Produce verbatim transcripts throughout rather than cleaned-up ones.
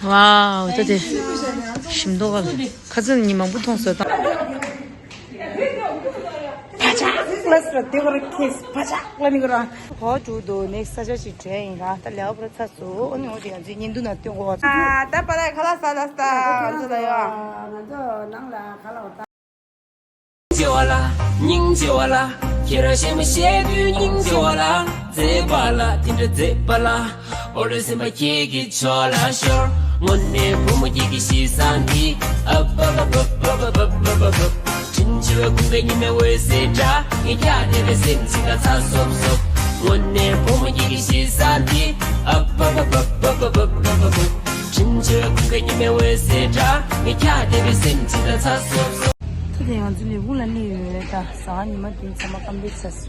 ཝའོ། ད་དེ་ཞིམ་མདོག་ག་ལ། ཁ་ཚོན་ཉི་མང་པོ་མཐོང་སོང་ད། བ་ཅག་ལ་སོ་དེ་གོ་ར་ཁེས་བ་ཅག་ལ་ནི་གོ་ར། ཧོ་ཀྲུ་དོ་ནེག་ས་ཆ་ཞིག་བྲལ་ཡིན་ར། ད་ལེའོ་པར་ཚ་སོ་ཨོ་ནི་ཨོ་དེ་ཡང་ཚིག་ཉིན་དུ་ན་སྟོན་གོ་བ། ད་པ་ལ་ཁ་ལ་ས་ལ་ས་ང་ཚོ་ལ་ཡོ། ང་ཚོ་ནང་ལ་ཁ་ལ་བ་ད། སྙིང་རྗེ་བ་ལ། སྙིང་རྗེ་བ་ལ། ཁྱེད་རང་ཞེ་མ་ཞེ་དུས་སྙིང་རྗེ་བ་ལ། མཛེས་པ་ལ་དེ་འདྲ་མཛེས་པ་ལ། ཨོ་རེ་སེམས་པ་ཁྱེད་ཀྱི་ཕྱོགས་ལ་ཤོར། དངོས་གནས་བུ་མོ་ཁྱེད་ཀྱི་གཤིས་བཟང་འདི། ཨབ་ཨབ་ཨབ། དྲིན་ཆེ་བའི་ཁུངས་ཀྱི་ཉི་མའི་འོད་ཟེར་འདྲ། ངས་ཀྱང་བདེ་བའི་སེམས་ཅིག་ལ་ཚ་སོབ་སོབ། དངོས་གནས་བུ་མོ་ཁྱེད་ཀྱི་གཤིས་བཟང་འདི། ཨབ་ཨབ་ཨབ། དྲིན་ཆེ་བའི་ཁུངས་ཀྱི་ཉི་མའི་འོད་ཟེར་འདྲ། ངས་ཀྱང་བདེ་བའི་སེམས་ཅིག་ལ་ཚ་སོབ་སོབ། ད་དེ་ང་ཚོ་ལས་ཁུངས་ལ་སླེབས་ཡོད། ད་གཟའ་ཉི་མ་དེ་ཚང་མ་ཀམ་པི་ཚ་སི་ར།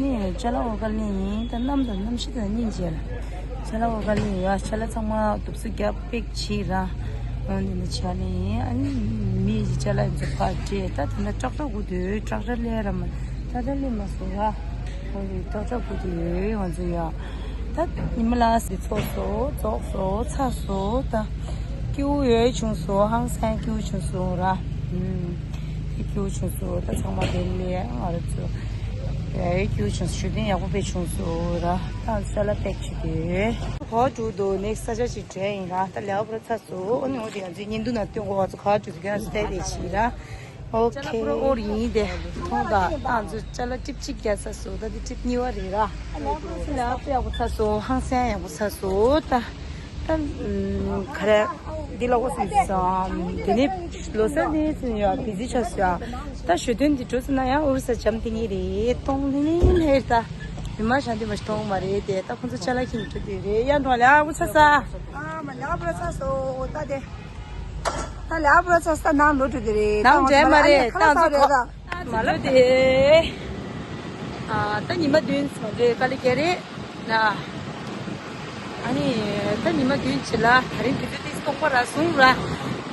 ནི་ཅ་ལག་འོག་ལ་སླེབས་ཡིན། ད་གནམ་དང་གནམ་གཤིས་དང་སྙིང་རྗེ་ལ། ཅ་ལག་འོག་ལ་སླེབས་ཡོད། ཅ་ལག་ཚང་མ་གདུབ་སུ་རྒྱབ་པེག་བྱས་ར། འོ་འདི་ནི་ཆ་ནི་ཨ་ནི་མི་ཡི་ཅ་ལག་ཡིན་ཚོ་ཕར་སྤྲད། ད་དེ་འདྲ་ཀྲག་ཀྲག་སྒུག་དུས་ཀྲག་ཀྲག་སླེབས་ར་མ། ད་ད་སླེབས་མ་སོང་ར། འོ་འདི་ཀྲག་ཀྲག་སྒུག་དུས་ང་ཚོ་ཡ། ད་ཉི་མ་ལ་སི་ཚོགས་སོ་རྫོགས་སོ་ཚ་སོ་ད། སྐྱིད་པོ་ཡོད་བྱུང་སོ། ཧང་སང་སྐྱིད་པོ་བྱུང་སོ་ར། ཨུམ། སྐྱིད་པོ་བྱུང་སོ། ད་ཚང་མ་དེ་ལས་ང་རང་ཚོ་ཡ་སྐྱིད་པོ་བྱུང་སོ། ཞུ་དོན་ཡག་པོ་དཔེ་བྱུང་སོ་ར། ད་ཅ་ལག་པེག་བྱེད་དུས་ཧོ་ཀྲུ་དོ་ནེག་ས་ཆ་ཞིག་བྲལ་ཡིན་ར། ད་ལེའོ་པར་ཚ་སོ་ཨོ་ནི་ཨོ་དེ་ཡང་ཚིག་ཉིན་དུ་ན་སྟོན་གོ་བ་ཚོ་ཁ་ཀྲུ་དུ་ཀྱང་སྟེ་དེ་ཆི་ར། ཨོ་ཁེ། ཨོ་རི་ཡིན་དེ། མཐོང་དང་ཏང་ཚོ་ཅ་ལག་ཀྲིབ་གཅིག་རྒྱག་ས་སོ། ད་དེ་ཀྲིབ་གཉིས་པ་རེད་ར། ལ་ཡག་པོ་ཚ་སོ། ཧང་སང་ཡག་པོ་ཚ་སོ་ད། ད་ག་རེ། འདི་ལ་འོ་སི་སམ་དེ་ནི་ལོ་སར་ནི་ཚུན་ཡོད་བི་ཟི་ཆགས་སོ་ཡ། ད་ཞུ་དོན་འདི་འགྲོ་ཚུན་ན་ཡང་ཨུ་རུ་ས་འཇམ་ཏིང་ངེ་རེད། གཏོང་ལིང་ལིང་ཧེ་ད། མི་མ་ཤ་འདི་མ་ཤ་གཏོང་མ་རེད་དེ། ད་ཁོང་ཚོ་ཅ་ལག་ཁྱིམ་འགྲོ་དེ་རེད། ཡང་འགྲོ་ལ་འུ་ཚ་ས། ཨ་མ་ལ་པ་ཚ་སོ་ད་དེ། ད་ལ་པ་ཚ་ས་ནང་ལོ་འགྲོ་དེ་རེད། ནང་འདྲེ་མ་རེད། ད་ཚོ་ག་མ་ལོ་དེ། ཨ་ད་ཉི་མ་བདུན་ཙམ་རེད། དཀའ་ལས་རྒྱག་རེད་ན། ཨ་ནི་ད་ཉི་མ་བདུན་ཅིག་ལ་ད་རིང་དུས་ཚོད་ཏིས་སྟོང་པ་ར་སོང་ར།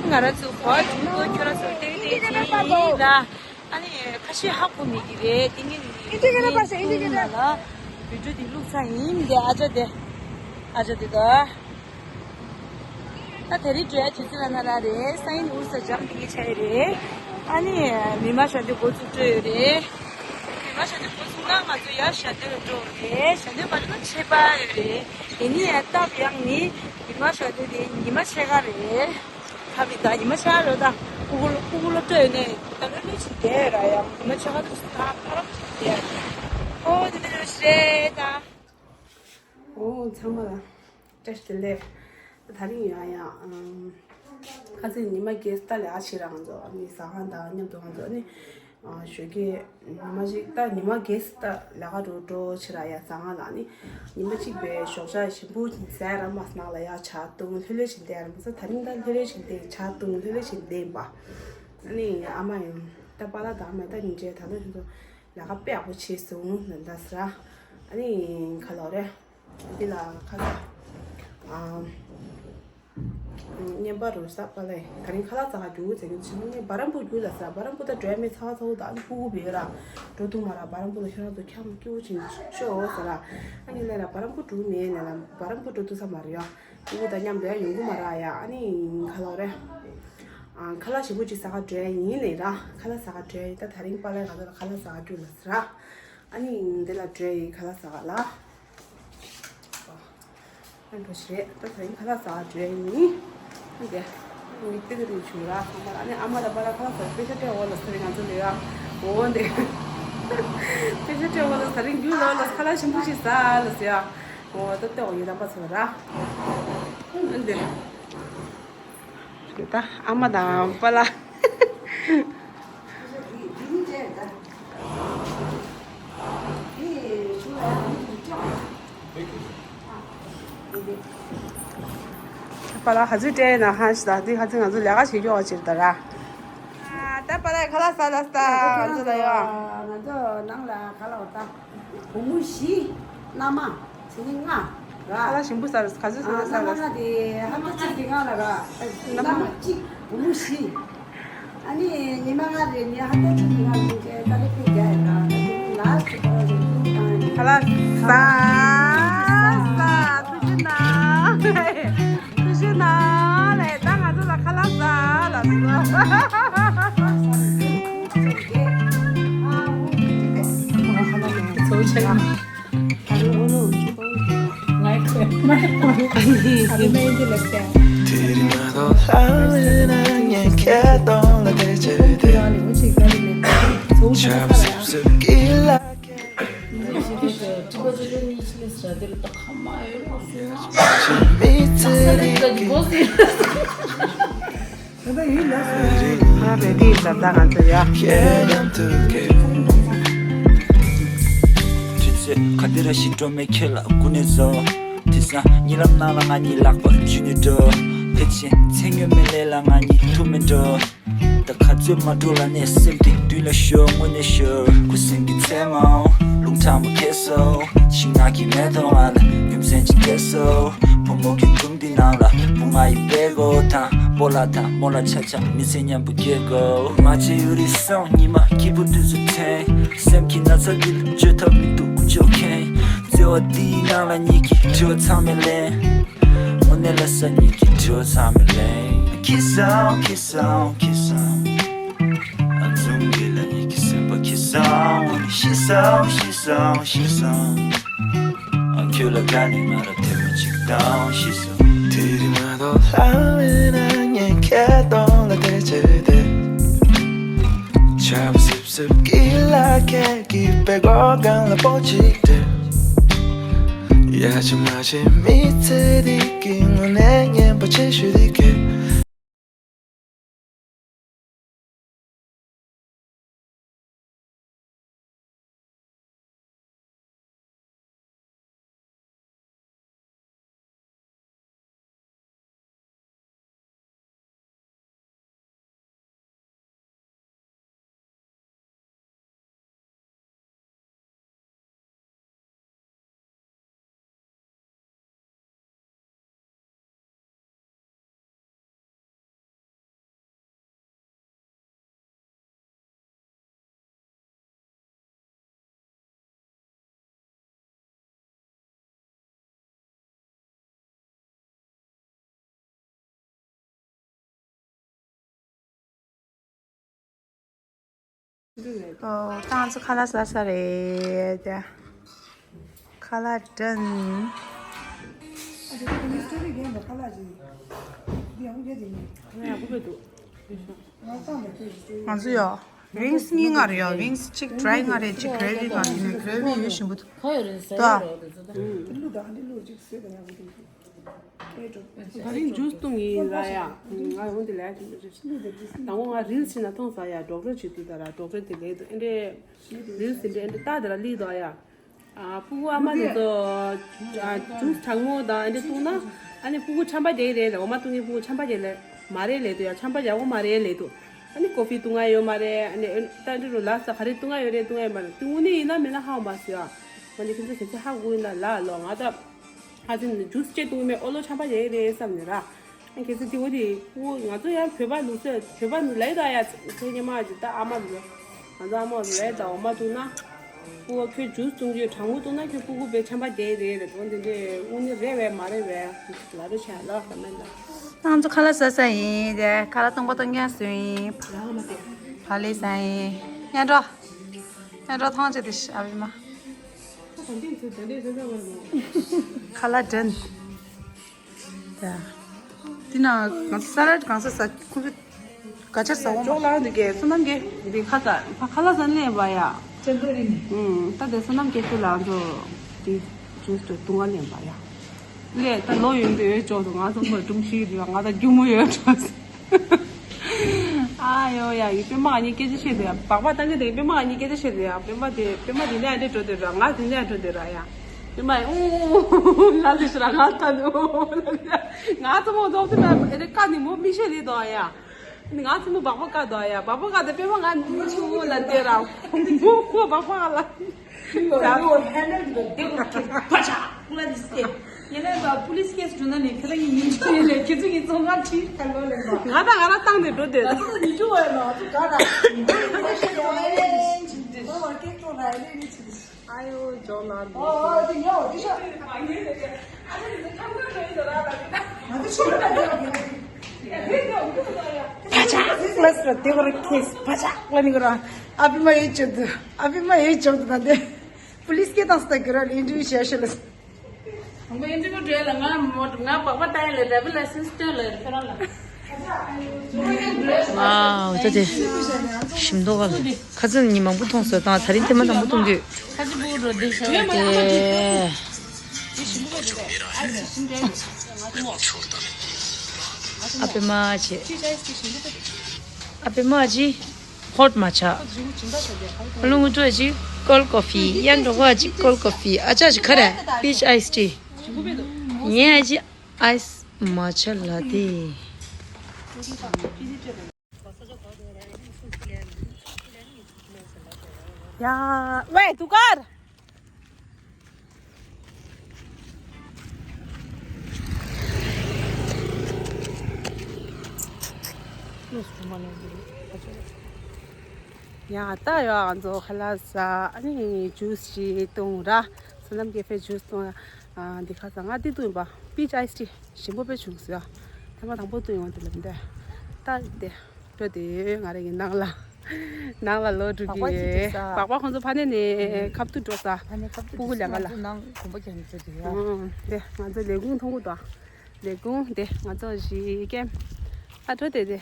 ང་རང་ཚོ་གོ་བ་བྱུང་གོ་ཁྱོད་རང་ཚོ་ཏིག་ཏིག་ཅིག་ཡིན་ལ། ཨ་ནི་ཁ་ཤས་ཧ་གོ་མེད་ཀྱི་རེད། ཏིང་ངེ་ནི་ཏིང་ངེ་ནི་ལ་བི་ཌིའོ་དེ་བླུགས་ཚར་ཡིན། དེ་ཨ་ཅག་དེ་ཨ་ཅག་དེ་ད། ད་དེ་རིང་འགྲོ་ཡ་དུས་ཚོད་ལ་ན་ར་རེད། སང་ཉིན་ཨུ་ས་འཇམ་ཏིང་ངེ་ཆགས་ཡོད་རེད། ཨ་ནི་མི་མ་ཞབས་བརྟན་འགོ་བཙུགས་འགྲོ་ཡོད་རེད། མི་མ་ཞབས་བརྟན་འགོ་བཙུགས་ན་ང་ཚོ་ཡ་ཞབས་བརྟན་ལ་འགྲོ་རེད། ཞབས་བརྟན་མ་འགྲོ་ན་ཆད་པ་ཡོད་རེད། དེ་ནི་ཡ་སྟབས་ཡག་ནི་མི་མ་ཞབས་བརྟན་དེ་ཉི་མ་ཕྱེད་ཀ་རེད། ད་མི་ད་ཉི་མ་ཕྱེད་ཀ་རེད། ད་ཕྲུ་གུ་ཕྲུ་གུ་སློབ་གྲྭ་ཡོད་ནས་ད་ལོ་ལོ་ཞིག་བསྡད་ཡོད་ར། ཡ་ཉི་མ་ཕྱེད་ཀ་དུས་སུ་ད་ཕ་རོགས་ཞིག་བསྡད་ཡོད་རེད། ཨོ་དེ་འདྲ་རེད་ད། ཨོ་ཚང་མ་ལ། བཀྲ་ཤིས་བདེ་ལེགས། ད་རིང་ཡང་ཡང་ཨམ། ཁ་སང་ཉི་མ་བརྒྱད་ཙམ་ལས་ཨ་ཕྱི་རང་ཚོ་ནི་ཟ་ཁང་དང་མཉམ་དུ་ང་ཚོ་ནི་ཞོགས་ཀས་ཉི་མ་ཞིག་ད་ཉི་མ་བརྒྱད་ཙམ་ལས་ཀ་འགྲོ་འགྲོ་ཕྱི་ར་ཡ་ཟ་ཁང་ལ་ནི་ཉི་མ་གཅིག་པའི་ཞོགས་ཇ་ཞིམ་པོ་ཟས་ར་མ་སྣང་ལ་ཡ་ཇ་བཏུང་ལྷོད་ལྷོད་བྱས་བསྡད་ཡ་ར་མ་ཟ། ད་རིང་ད་ལྷོད་ལྷོད་བྱས་བསྡད་ཇ་བཏུང་ལྷོད་ལྷོད་བྱས་བསྡད་ཡིན་པ། ཨ་ནི་ཨ་མ་ཡང་ད་པཱ་ལགས་དང་ཨ་མ་ད་ཉིན་བྱས་ད་ལོ་ཁྱོད་ཚོ་ལས་ཀ་དཔེ་ཡག་པོ་བྱས་སོང་ལ་ད་ཟེར། ཨ་ནི་ག་ལོ་རེད། འདི་ལ་ཁ་ས། ཨ། བརྙན་པར་རུ་ས་པ་ལས་ད་རིང་ཁ་ལག་ཟ་ག་རྒྱུག་ཟེར་གྱི་ཕྱིན་ནི་བ་རམ་པུ་རྒྱུག་ལ་ཟ། བ་རམ་པུ་ད་འགྲོ་ཡ་མེད་ཚ་བ་ཚ་བོ་ད་ཨ་ནི་ཕྲུ་གུ་བེ་ར་འགྲོ་ཐུབ་མ་ར། བ་རམ་པུ་ལ་ཁྱོད་རང་ཚོ་འཁྱམ་སྐྱིད་པོ་ཕྱིན་ཤོག་ཟེར་ར། ཨ་ནི་ལས་ར་བ་རམ་པུ་འགྲོ་མེད་ལས་ལ་བ་རམ་པུ་འགྲོ་ཐུབ་ས་མ་རེད་ཡ། ཕྲུ་གུ་ད་མཉམ་དུ་ཡ་ཡོང་གི་མ་ར་ཡ། ཨ་ནི་ཁ་ལག་རེད། ཨ་ཁ་ལག་ཞིམ་པོ་ཅིག་ཟ་ག་འགྲོ་ཡ་ཡིན་ལས་ར། ཁ་ལག་ཟ་ག་འགྲོ་ཡ་ཡིན། ད་ད་རིང་པཱ་ལགས་ང་ཚོ་ལ་ཁ་ལག་ཟ་ག་རྒྱུག་ལ་ཟེར་ར། ཨ་ནི་འདི་ལ་འགྲོ་ཡ་ཡིན་ཁ་ལག་ཟ་ག་ལ། ཨ་འགྲོ་ཞིག་རེད། ད་ད་རིང་ཁ་ལག་ཟ་ག་འགྲོ་ཡ་ཡིན། ཨ་འདི་ངའི་ཏི་ཀི་རིང་བྱུང་ར་ཚང་མ་ལ། ཨ་ནི་ཨ་མ་དང་པཱ་ལགས་ཁ་ལག་ཟ་པེ་ཤ་སྤྲད་འོ་ལ་ཟེར་ང་ཚོ་ལ་ཡ། འོ་འདི་པེ་ཤ་སྤྲད་འོ་ལ་ད་རིང་རྒྱུག་ལ་འོ་ལ་ཁ་ལག་ཞིམ་པོ་ཞིག་ཟ་ལ་ཟེར་ཡ། འོ་ད་ལྟ་འོ་ཡི་དམ་པ་ཚོ་ར། ཨ་འདི། ད་ཨ་མ་དང་པཱ་ལགས། པཱ་ལགས་ག་ཚོད་སྤྲད་ན་ཧ་ཤི་ད་འདི་ཧ་ཚོད་ང་ཚོ་ལས་ཀ་བྱེད་རྒྱུ་བ་ཕྱིར་ད་ར། ད་པཱ་ལགས་ཁ་ལག་ཟ་ལ་ད་ང་ཚོ་ལ་ཡོད། ང་ཚོ་ནང་ལ་ཁ་ལག་ད། བུ་མོ་བཞི། མནའ་མ། ཚེ་ནི་ལྔ། ར། ཁ་ལག་ཞིམ་པོ་ཟ་ར། ག་ཚོད་ཟ་ན་ཟ་ར། མནའ་མ་ལྔ་དེ་ཧ་ཏ་གཅིག་དེ་ལྔ་ལ་ར། མནའ་མ་གཅིག་བུ་མོ་བཞི། ཨ་ནི་ཉི་མ་ལྔ་རེ་ནི་ཧ་ཏ་གཅིག་དེ་ལྔ་ལ་ཀ་ལི་ཕི་རྒྱ་ཡི་ར། ད་དེ་ནི་ལ་སི་ཁོ་རང་ཚོ་ཀུ་ཏང་ཡི། ཁ་ལག་ཟ་ཟ། ཐུགས་རྗེ་གནང་། ཐུགས་རྗེ་གནང་། དུས་ཚོད་ག་དེ་ར་ཞིག་འགྲོ་མེད་ཁྱེད་ལ་སྐུ་ནས་བཟོ། དེང་སང་གཉིད་ལམ་ནང་ལ་ང་གཉིས་ལག་པ་འཇུས་ནས་འགྲོ། ཕལ་ཆེར་མཚན་སྨྱོན་མེད་ལས་ལ་ང་གཉིས་ཐུག་མེད་འགྲོ། ད་ག་ཚོད་མ་འགྲོ་ལ་ནས་སེམས་དེ་མདུན་ལ་ཤོར་དངོས་གནས་ཤོར། ཁུ་སིམ་གྱི་མཚན་མོ་རླུང་ཁྲ་མོ་ཁྱེར་སོ། ཤིང་ནགས་ཀྱི་མེ་ཏོག་ང་ལ་རྒྱུ་མཚན་ཅིག་སྤྲད་སོ། བུ་མོ་གི་སྒྲུང་འདི་ནང་ལ་བུ་ང་ཡི་དཔྲལ་མགོ་དང་སྤོ་ལགས་དང་རྨོ་ལགས་ཆ་ཆ་མི་ཚེ་མཉམ་པོ་སྐྱེལ་དགོས། མ་བྱེད་ཡུ་རི་སོང་ཉི་མ་སྐྱིད་པོ་དུས་སུ་འཐེན། སེམས་ཀྱི་ན་ཚ་འདི་ལ་བཅོས་ཐབས་མི་འདུག་ཀུ་ཅོ་མཁན། བརྩེ་བ་འདིའི་ནང་ལ་ཉིད་ཀྱི་དྲི་བ་ཚང་མས་ལན། དངོས་གནས་ལ་ས་ཉིད་ཀྱི་དྲི་བ་ཚང་མས་ལན། ཁྱི་སང་ཁྱི་སང་ཁྱི་སང་། ཨ་ཙུམ་གྱི་ལ་ཉིད་ཀྱི་སེམས་པ་ཁྱི་སང་། ཤི་སང་ཤི་སང་ཤི་སང་། ཨ་ཁྱོད་ལ་དགའ་ནི་ང་ལ་ཐེངས་མ་གཅིག་དང་ཤི་སོང་། དེ་རིང་མ་གཏོགས་ལྷང་བའི་ནང་ཉན་ཁྱེད་གདོང་ལ་བལྟས་བྱས་བསྡད། ཆར་པ་སིབ་སིབ་ཀྱི་ལ་ཁད་ཀྱི་པད་གོག་སྒང་ལ་པོ་གཅིག་སྤྲད། ཡ་ཆི་མ་ཆི་མི་ཚེ་འདི་གི་དངོས་གནས་སྙན་པ་ཆེ་ཤོས་འདི་གས། ཨོ། ད་ང་ཚོ་ཁ་ལག་ཟ་ས་རེད། ཁ་ལག་འདྲ། ང་ཚོ་ཡོ། ཝིང་སི་གཉིས་ང་རེད་ཡོ། ཝིང་སི་གཅིག་ཌི་རའི་ང་རེད། གཅིག་གྷི་རེ་ཝི་ང་རེད། གཅིག་གྷི་རེ་ཝི་ཡོད་བཞིན་པོ་འདུག་ད། ད་རིང་ཇུས་བཏུང་ཡིན་ལ་ཡ། ང་འོན་ཏེ་ལས་དེ་འདྲ་རེད། ད་ངོ་ང་རིལ་ཕྱིན་ན་མཐོང་ས་ཡ། ཌོག་ཊར་བྱེད་དུས་ད་ར་ཌོག་ཊར་དེ་ལས་དུ་ཨེ་འདྲས་རིལ་ཕྱིན་འདྲས་ཨེ་འདྲས་ལྟ་དེ་ར་ལི་དོ་ཡ། ཨ་སྤུ་གུ་ཨ་མ་དེ་ཚོ་ཨ་ཇུས་གྲང་མོ་དང་ཨེ་འདྲས་བཏུང་ན། ཨ་ནི་སྤུ་གུ་ཆམ་པ་རྒྱག་གི་རེད་ལ། འོ་མ་བཏུང་གི་སྤུ་གུ་ཆམ་པ་རྒྱག་ལེ་མ་རེད་ལས་དུ་ཡ། ཆམ་པ་རྒྱག་གོ་མ་རེད་ལས་དུ། ཨ་ནི་ཀོ་ཕི་བཏུང་ང་ཡོད་མ་རེད། ཨ་ནི་ཨེ་ད་འདྲས་རུ་ལ་ས་ག་རེ་བཏུང་ང་ཡོད་རེད་བཏུང་ང་ཡོད་མ་རེད། དངོས་གནས་ཡིན་ན་མིན་ན་ཧ་གོ་མ་སོང་ཡ། ང་ནི་ཁྱེད་ཚོ་གལ་སྲིད་ཧ་གོ་ཡིན་ན་ལ་ལོ་ང་ད། ཨ་ཙི་ནི་ཇུས་ཅེ་བཏུང་མེད། ཨོ་ལོ་ཆམ་པ་ཡེ་རེད་བསམ་ནས་ར། ཨ་གལ་སྲིད་དེ་འོ་དེ་ཕྲུ་གུ་ང་ཚོ་ཡང་བོད་པ་ལུགས་སྲོལ་བོད་པ་ནི་ལས་ད་ཡ་ཚེ་སྔོན་མ་ཅིག་ད་ཨ་མ་ལུས། ང་ཚོ་ཨ་མ་ལུས་ད་འོ་མ་བཏུང་ན། ཕྲུ་གུ་ཁྱོད་ཇུས་བཏུང་རྒྱུ་གྲང་མོ་བཏུང་ན་ཁྱོད་ཕྲུ་གུ་བས་ཆམ་པ་རྒྱག་རེད་རེད། འོ་དེ་འདྲས་དངོས་གནས་རེད་བས་མ་རེད་བས་ལ་རེ་ཆ་ལ་ཁ་མེད་ལ། ང་ཚོ་ཁ་ལག་ཟ་ས་ཡིན་དེ། ཁ་ལག་སྟོང་པ་སྟོང་རྐྱང་བཟོས་ཡིན། ཕ་ལེ་ཟ་ཡིན། སྙན་གྲོགས། སྙན་གྲོགས་ཐང་ཆད་དེ་ཨ་བི་མ། ཁ་ལག་འདྲ། ད། དེ་ན་ང་ཚོ་ས་ལད་གང་ས་ས་ཁུ་བི་ག་ཆར་ས་འོ་མ། ཅོག་ལ་འདི་གས་བསོད་ནམས་གས་འདི་ཁ་ས་ཕ་ཁ་ལག་ཟ་ལེན་པ་ཡ། ཅན་ཏོ་རིང་། ཨུམ། ད་དེ་བསོད་ནམས་སྐྱེ་ཤོད་ལ་ང་ཚོ་དེ་ཇུས་དུ་བཏུང་བ་ལེན་པ་ཡ། ལས་ད་ལོ་ཡོད་འདི་ཡོད་ཅོག་ཏུ་ང་ཚོ་མ་སྒྲུང་ཤིག་རེད། ང་ད་རྒྱུ་མོ་ཡོད་ཅོག་ཨ་ཡོ་ཡ། ཡི་པད་མ་ཨ་ནི་སྐད་ཆ་བཤད་དེ་ཡ། སྦག་སྦག་བཏང་གི་དེ་པད་མ་ཨ་ནི་སྐད་ཆ་བཤད་དེ་ཡ། པད་མ་དེ་པད་མ་དེ་ནས་འདྲེ་འགྲོ་དེ་ར། ང་དེ་ནས་འགྲོ་དེ་ར་ཡ། པད་མ་ཨུ་ལ་ལི་ཤི་ར་ང་ད་ནི་ཨུ་ལ་ལི། ང་ཚོ་མོ་རྫོགས་དེ་ན་ཨེ་རེ་ཀ་ནི་མོ་མི་ཤེས་ལི་དོ་ཡ། ང་ཚོ་མོ་སྦག་སྦག་ཀ་དོ་ཡ། སྦག་སྦག་ཀ་དེ་པད་མ་ང་ནི་ཨུ་ལ་དེ་ར། མོ་ཁོ་སྦག་སྦག་ལ། You are, you are handled with a big rocket. Pacha! Police case. You know, the police case do not need to be in the kitchen. It's so much cheap. Hello, hello. ང་ད་ང་རང་བཏང་ནས་འགྲོ་དེ། ང་ཚོ་ཉི་ཤུ་བ་ཡིན་ནོ། ང་ཚོ་ག་ར། ང་ཚོ་ཤེས་ཡོད་ཨེ་ཅིག་འདི། ང་ཚོ་སྐད་ཅོག་ར་ཨེ་རེད་ཅིག། ཨ་ཡོ་ཇོ་ལ་འདི། ཨོ་ཨོ་དེ་ཉོ་འདི་ཤོག་ང་ཚོ་ཤེས་ཡོད་ཨེ་རེད། ད་ར་ད་ད། ད་ཆ། ལས་ར་དེ་གོ་ར་ཁེས་བ་ཅག་ལ་ནི་གོ་ར། ཨ་བི་མ་ཡོད་ཆོག་ཏུ། ཨ་བི་མ་ཡོད་ཆོག་ཏུ་ད་དེ། པུ་ལིས་སྐད་བཏང་སྟེ་གོ་ར་ཨིན་ཊར་བིའུ་བྱས་ཤེས་ལ། ང་ཨིན་ཊར་བིའུ་འགྲོ་ལ་ང་མོ་ང་པགས་པ་བཏང་ཡ་ལ་ཌ་རའི་བར་ལའི་སེན་སི་སྟོན་ལ་ཁྱེད་རང་ལ། ཝའོ། ད་དེ་ཞིམ་མདོག་ག་ལ། ཁ་ཚོན་ནི་མང་པོ་མཐོང་སོང་དང་། ད་རིང་ཐེངས་མ་དང་པོ་མཐོང་དུས། ཁ་ཚོན་པོ་འགྲོ་དེ་ཤོར་དེ། ཨ་པེ་མ་བྱེད། ཨ་པེ་མ་ཅི། ཧོཊ་མ་ཆ། ལུང་ཏོ་ཅི། ཀོལ་ཀོ་ཕི། ཡན་འགྲོ་བ་ཅི། ཀོལ་ཀོ་ཕི། ཨ་ཅག་ཅི་ཁ་རེ། པིཆ་ཨའི་སི་ཊི། ངས་ཨ་ཅི། ཨའི་སི་མ་ཆ་ལ་དེ། ཡ། ཝེ་དུ་ཀར། ཡ་ད་ཡ་ང་ཚོ་ཁ་ལག་ཟ། ཨ་ནི་ཇུས་ཞིག་བཏུང་ར། སོ་ནམ་ཀེ་ཧྥེ་ཇུས་བཏུང་ར། ཨ་འདི་ཁ་ཟ་ང་འདི་བཏུང་ཡིན་པ། པིཆ་ཨའི་སི་ཊི་ཞིམ་པོ་དཔེ་བྱུང་སོང་ཡ། ཐེངས་མ་དང་པོ་བཏུང་ཡོང་དེ་ལབ་འདི། ད་དེ། འགྲོ་དེ་ང་རང་གི་ནང་ལ། ནང་ལ་ལོག་འགྲོ་གི་ཡོད། སྦག་སྦག་ཁོང་ཚོ་ཕ་ནས་ནས་ཁབ་ཏུ་འགྲོ་ས། ཕ་ནས་ཁབ་ཏུ་ཕྲུ་གུ་ལས་ཀ་ལ། ནང་གོམ་པ་རྒྱག་ནས་འགྲོ་དེ་ཡ། ཨང་། དེ་ང་ཚོ་ལས་ཁུངས་མཐོང་གི་འདུག་ལས་ཁུངས་དེ་ང་ཚོ་གཞིས་ཀེམ། ཨ་འགྲོ་དེ་དེ།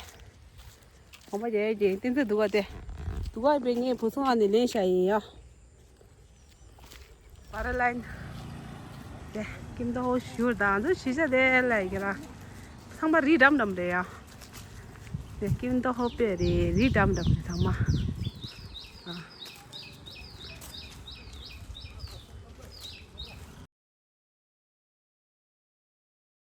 གོམ་པ་རྒྱག་ཡས་ཀྱི་བསྟན་འཛིན་འདུག་ག་དེ། འདུག་ག་པའི་ངའི་བུ་ཚོང་ཨ་ནས་ལེན་བྱ་ཡིན་ཡ། བ་ར་ལན། དེ་ཀིམ་ཏོ་ཧོ་ཞུར་དང་དུ་ཤི་ཤ་དེ་ལ་ཡི་གེ་ར། ཚང་མ་རི་འགྲམ་འགྲམ་རེད་ཡ། དེ་ཀིམ་ཏོ་ཧོ་པེ་རེད། རི་འགྲམ་འགྲམ་རེད་ཚང་མ། ཨ།